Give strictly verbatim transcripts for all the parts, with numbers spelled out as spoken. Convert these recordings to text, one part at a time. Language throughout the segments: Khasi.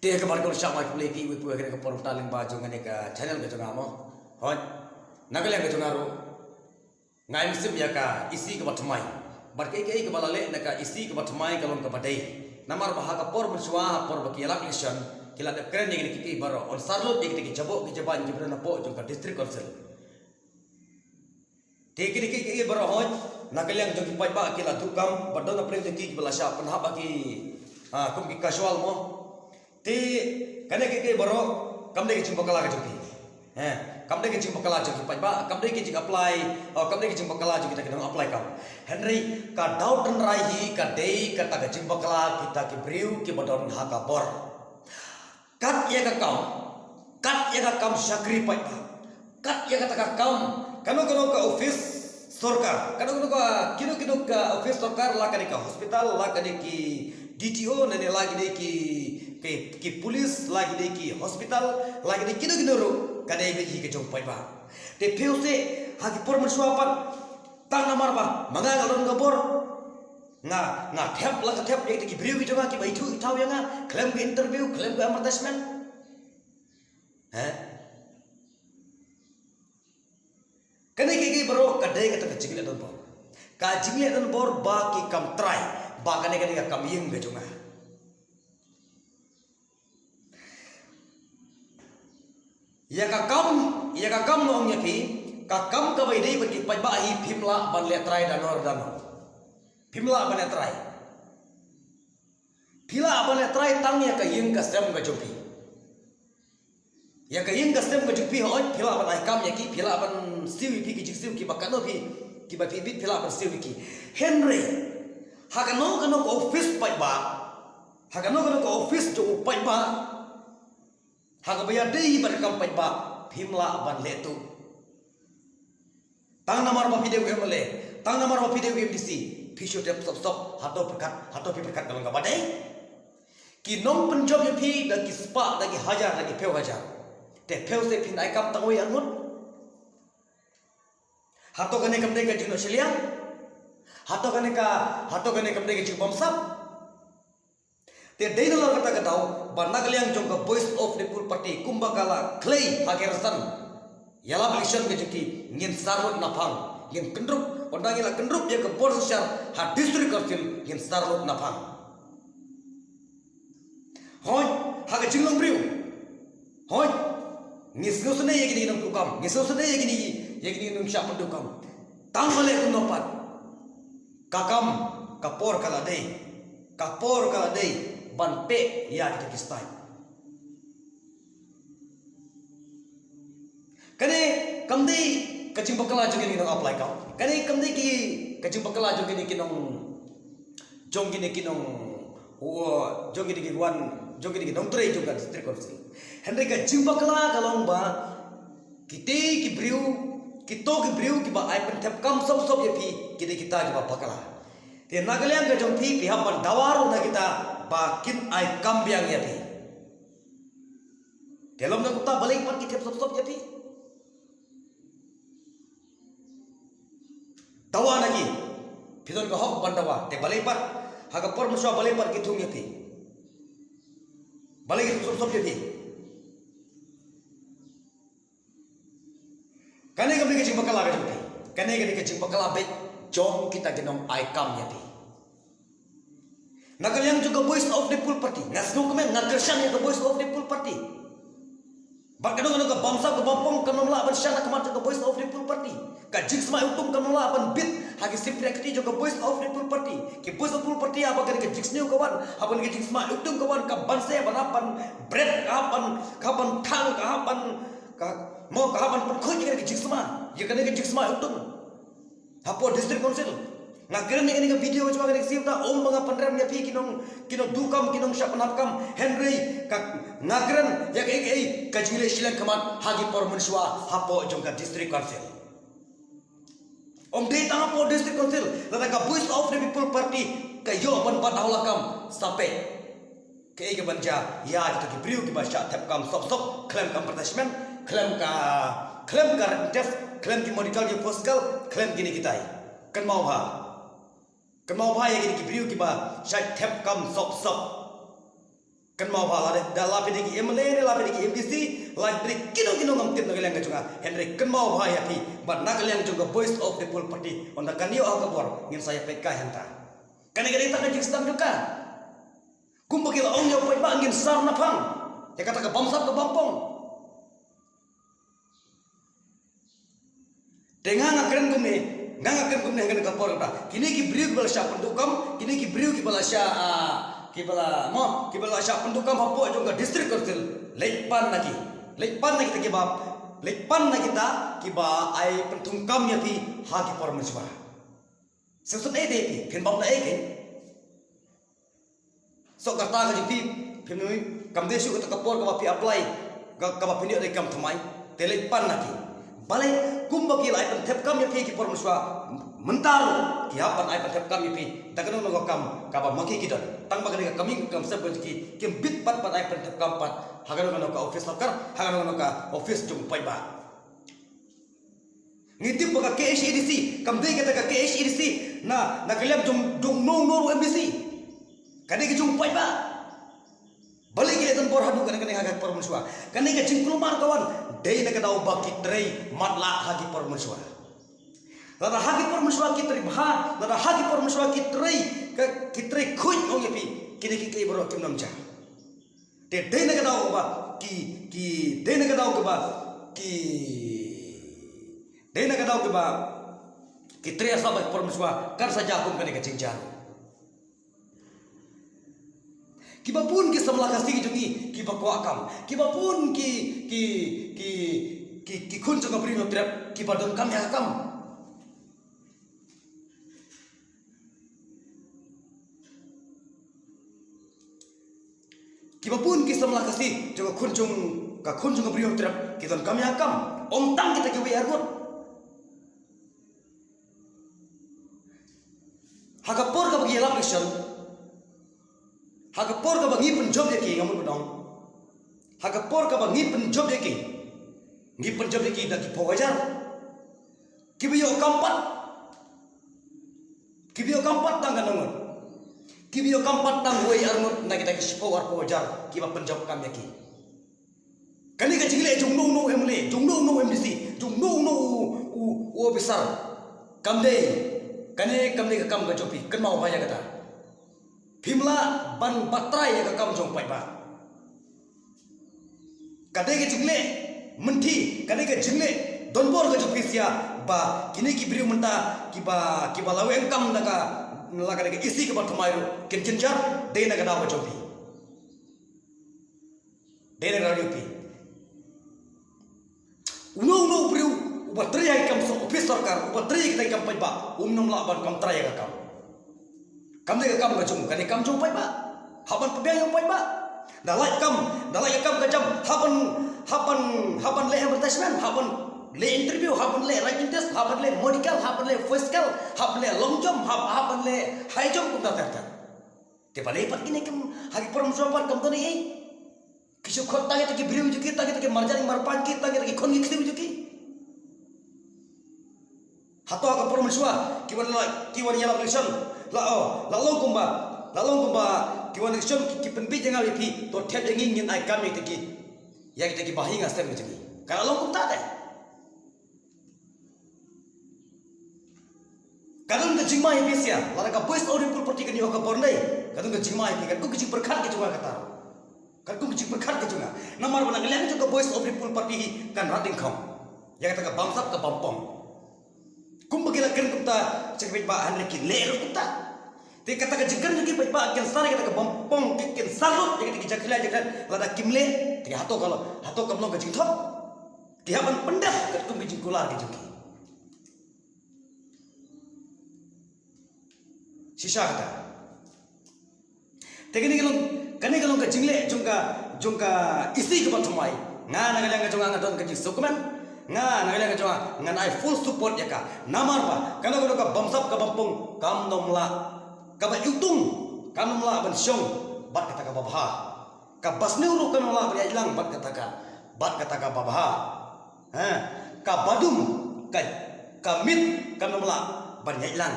Te ka bar ka shah mai khublei ïa phi, wei phi ha kane ka por bad lyngba jong kane ka channel ka jong nga mo. Hooid. Na ka liang ka jong nga ruh, nga ai mynsiem ïa ka E C kaba thymmai. Bad kaei kaei kaba la leh na ka E C kaba thymmai ka long kaba dei. Namar ba ha ka por mynshuwa, ha por ba ki ïalap election, ki la dep kren ïa kine kiei kiei baroh, yn sar lut ïa kine ki jaboh ki jabieng kiba don hapoh jong ka District Council. Te kine kiei kiei baroh, hooid, na ka liang jong ki paidbah ki la duh kam, bad don na pdeng jong ki kiba la shah pynhap ha ki, ah, kum ki casual mo. Te kane kiei kiei baroh kam dei ka jingbakla ka jong ki. Eh, kam dei ka jingbakla jong ki paidbah, kam dei ka jing apply, oh, kam dei ka jingbakla jong kita ki nong apply kam. Hynrei ka daw tynrai hi ka dei kata ka jingbakla kita ki briew kiba don ha ka bor. Kat ïa ka kam, kat ïa ka kam shakri paidbah, kat ïa kata ka kam, kano kano ka office sorkar, kano kano ka, kino kino ka office sorkar, la ka dei ka hospital, la ka dei ki D T O, ne ne la ka dei ki, ki, ki police, la ka dei ki hospital, la ka dei kino kino ruh, ka dei beit hi ka jong paidbah. Te phi u seh, ha ki por mynshuwa pat, tang namar ba ma nga nga don ka bor, nga, nga thep la ka thep ïa kita ki briew ki jong nga kiba ithuh ithaw ïa nga, khlem ka interview, khlem ka advertisement. He? Kane kiei kiei baroh ka dei kata ka jingleh donbor. Ka jingleh donbor ba ki kam trai, ba kane ka dei ka kam ïing ka jong nga. Ïa ka kam, ïa ka kam nga ong ïa phi, ka kam kaba ïadei bad ki paidbah hi phim lah ban leh trai da no da no. Phim lah ban leh trai. Phi lah ban leh trai tang ïa ka ïing ka sem ka jong phi. Ïa ka ïing ka sem ka jong phi, hooid, phi lah ban ai kam ïa ki, phi lah ban siew ïa phi ki jingsiew kiba kano phi, kiba phi bit phi lah ban siew ïa ki. Hynrei ha kano kano ka office paidbah, ha kano kano ka office jong u paidbah, ha kaba ïadei bad ka kam paidbah, phim lah ban leh tuh. Tang namar ba phi dei u M L A, tang namar ba phi dei u M D C, phi shu thep sop sop, hato pyrkhat, hato phi pyrkhat ka long kaba dei. Ki nongpynjop ïa phi da ki spah, da ki hajar, da ki phew hajar. Te phi u seh phin ai kam tang wei arngut. Hato kane kam dei ka jingnoh shiliang? Hato kane ka, hato kane kam dei ka jingbamsap? Te dei na lor kata ka daw ba na ka liang jong ka Voice of the People Party, kumba ka la khlei ha ki rynsan ïalap election ka jong ki, ngin sar lut naphang, ngin kyndrup, ynda ngi la kyndrup ïa ka bor synshar ha District Council, ngin sar lut naphang. Hooid, ha ka jinglong briew. Hooid, ngi sngewsynei ïa kine ki nongtuh kam, ngi sngewsynei ïa kine, ïa kine ki nongshah pyntuh kam. Tang ba leh kumno pat, ka kam, ka por ka la dei, ka por ka la dei ban peh ïa kita ki state. Kane kam dei ka jingbakla jong kine ki nong apply kam. Kane kam dei ki, ka jingbakla jong kine ki nong, jong kine ki nong, jong kine ki wan, jong kine ki nongtrei jong ka District Council. Hynrei ka jingbakla ka long ba kita ki briew, kito ki briew kiba ai pynthep kam sop sop ïa phi, ki dei kita kiba bakla. Te na ka liang ka jong phi, phi hap ban dawa ruh na kita ba kin ai kam biang ïa phi. Te lymda kumta balei pat ki thep sop sop ïa phi? Dawa na ki. Phi don ka hok ban dawa. Te balei pat, ha ka por mynshuwa balei pat ki thung ïa phi? Balei ki thep sop sop ïa phi? Kane kam dei ka jingbakla ka jong phi. Kane kam dei ka jingbakla beit jong kita ki nong ai kam ïa phi. Na ka liang jong ka Voice of the People Party, nga sngewkmen, nga kyrshan ïa ka Voice of the People Party. Bad kano kano ka bamsap ka bampong kam lah ban shah na khmat jong ka Voice of the People Party. Ka jingsma iwtung kam lah ban bit ha ki symphony kti jong ka Voice of the People Party. Ki Voice of the People Party haba kane ka jingsniew ka wan, haba kane ka jingsma iwtung ka wan, ka banse ban hap ban bret, ka hap ban, ka hap ban thang, ka hap ban, ka, mo, ka hap ban pynkhuid ïa kane ka jingsma, ïa kane ka jingsma iwtung. Hapoh District Council. Nga kren ïa kane ka video, jong kane ka sien, ym ba nga pynrem ïa phi ki nong, ki nongtuh kam, ki nongshah pynhap kam. Hynrei ka, nga kren ïa kaei kaei ka jingleh shiliang khmat ha ki por mynshuwa hapoh jong ka District Council. Ym dei tang hapoh District Council, lada ka Voice of the People Party ka ïoh ban bat ha la kam, sa peit kaei kaban jia ïa kita ki briew kiba shah thep kam sop sop, khlem ka advertisement, khlem ka, khlem ka written test, khlem ki medical, ki physical, khlem kine kitai. Kynmaw bha. Kynmaw bha ïa kine ki briew kiba shah thep kam sop sop. Kynmaw bha, la da, la phi dei ki M L A ne la phi dei ki M D C, la phi dei kino kino ngam tip na ka liang ka jong nga. Hynrei kynmaw bha ïa phi ba na ka liang jong ka Voice of the People Party, ynda kan ïoh ha ka bor ngin sa ïa peit kai hangta. Kane ka dei tang ka jingsdang jong ka. Kumba ki la ong ïa u paidbah ngin sar na phang ïa kata ka bamsap ka bampong. Te nga nga kren kumne, nga nga kren kumne ha kane ka por kata. Kine ki briew kiba la shah pynduh kam, kine ki briew kiba la shah, ah, kiba la, mo, kiba la shah pynduh kam hapoh jong ka District Council. Leit pan na ki. Leit pan na kita kiba, leit pan na kita kiba ai pynthung kam ïa phi ha ki por mynshuwa. Sngewsih ei te phi, phin bam na ei kein. Soh kata ka jong phi, phin, kam dei shuh kata ka por kaba phi apply, ka, kaba phin ïoh da ki kam thymmai, te leit pan na ki. Balei, kumba ki la ai pynthep kam ïa phi ki por mynshuwa, mynta ruh ki hap ban ai pynthep kam ïa phi da kano kano ka kam kaba ma ki ki don. Tang ba kane ka kam ïing kam sem ka jong ki kim bit pat ban ai pynthep kam pat ha kano kano ka office sorkar, ha kano kano ka office jong u paidbah. Ngi tip ba ka K H A D C kam dei kata ka K H A D C na, na ka liang jong, jong uno uno ruh M D C. Ka dei ka jong u paidbah. Balei ki leh donbor haduh kane, kane ha ka por mynshuwa? Kane ka jingkulmar ka wan dei na ka daw ba ki trei matlah ha ki por mynshuwa. Lada ha ki por mynshuwa ki trei bha, lada ha ki por mynshuwa ki trei, ka, ki trei khuid, ong ïa phi, kine kiei kiei baroh kim nym jia. Te dei na ka daw ba ki, ki, dei na ka daw ba ki, dei na ka daw ba ki trei ha sap ha ki por mynshuwa, kan sa jia kum kane ka jingjia. Kiba bun ki samla Khasi ki jong ngi kiba kwah kam, kiba bun ki, ki, ki, ki, ki khun jong ka Bri Hynñiewtrep kiba donkam ïa ka kam. Kiba bun ki samla Khasi jong ka khun jong, ka khun jong ka Bri Hynñiewtrep ki donkam ïa ka kam. Ym tang kita kiwei arngut. Ha ka por kaba ngi ïalap election, ha ka por kaba ngi pynjop ïa ki, nga mut ban ong, ha ka por kaba ngi pynjop ïa ki, ngi pynjop ïa ki da ki phew hajar. Kiba ïoh kam pat, kiba ïoh kam pat tang katno ngut? Kiba ïoh kam pat tang wei arngut na kita ki shiphew arphew hajar kiba pynjop kam ïa ki. Kane ka jingleh jong uno uno u M L A, jong uno uno u M D C, jong uno uno u, u, u officer. Kam dei, kane kam dei ka kam ka jong phi, kynmaw bha ïa kata. Phim lah ban batai ïa ka kam jong u paidbah. Ka dei ka jingleh mynthi, ka dei ka jingleh donbor ka jong phi sha ba kine ki briew mynta kiba, kiba la weng kam da ka, la ka dei ka E C kaba thymmai ruh kin jynjar, dei na ka daw ka jong phi. Dei na ka daw ka jong phi. Uno uno u briew uba trei ha ki kam sha office sorkar, uba trei ha kita ki kam paidbah, um nym lah ban kam trai ïa ka kam. Kam dei ka kam ka jong u, ka dei kam jong u paidbah. Hap ban pynbiang ïa u paidbah. Da lait kam, da lait ïa kam ka jam, hap ban, hap ban, hap ban leh advertisement, hap ban leh interview, hap ban leh writing test, hap ban leh medical, hap ban leh physical, hap ban leh long jump, hap, hap ban leh high jump, kumta ter ter. Te balei pat kine kim, ha ki por mynshuwa pat kam don ei ei. Ki shu khot tang kita ki briew jong ki, tang kita ki marjan marpa jong ki, tang kita ki khun ki ksiew jong ki. Hato ha ka por mynshuwa ki wan la, ki wan ïalap election, la, oh, la long kumba, la long kumba ki wan election ki, ki pynbit ïa nga ïa phi, to thep ïa ngi, ngin ai kam ïa kita ki, ïa kita ki bahaïing hasem jong ngi. Ka la long kumta te. Ka don ka jingma ïa phi sha, lada ka Voice of the People Party kan ïoh ha ka bor ne, ka don ka jingma ïa phi, katkum ka jingpyrkhat ka jong nga kata. Katkum ka jingpyrkhat ka jong nga. Namar ba na ka liang jong ka Voice of the People Party hi kan rat dyngkhong ïa kata ka bamsap ka bampong. Kumba ki la kren kumta sha ki paidbah, hynrei ki leh ruh kumta. Te kata ka jingkren jong ki paidbah kin sar ïa kata ka bampong, ki, kin sar lut ïa kata ki jingkhlaiñ, jingkhlaiñ, lada kim leh, te hato ka long, hato kam long ka jingthok? Ki hap ban pyndep katkum ka jingkular ka jong ki. Shisha kata. Te kane ka long, kane ka long ka jingleh jong ka, jong ka E C kaba thymmai. Nga na ka liang ka jong nga nga don ka jingsngewkmen. Nga na ka liang ka jong nga ngan ai full support ïa ka. Namar ba kano kano ka bamsap ka bampong kam nym lah, kaba iwtung kam nym lah ban shong bad kata kaba bha. Kaba sniew ruh kam nym lah ban ïaid lang bad kata ka, bad kata kaba bha. Ha, kaba dum, ka, ka miet kam nym lah ban ïaid lang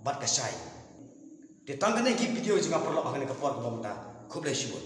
bad ka shai. Te tang kane ki video jong nga paralok ha kane ka por kaba mynta. Khublei shibun.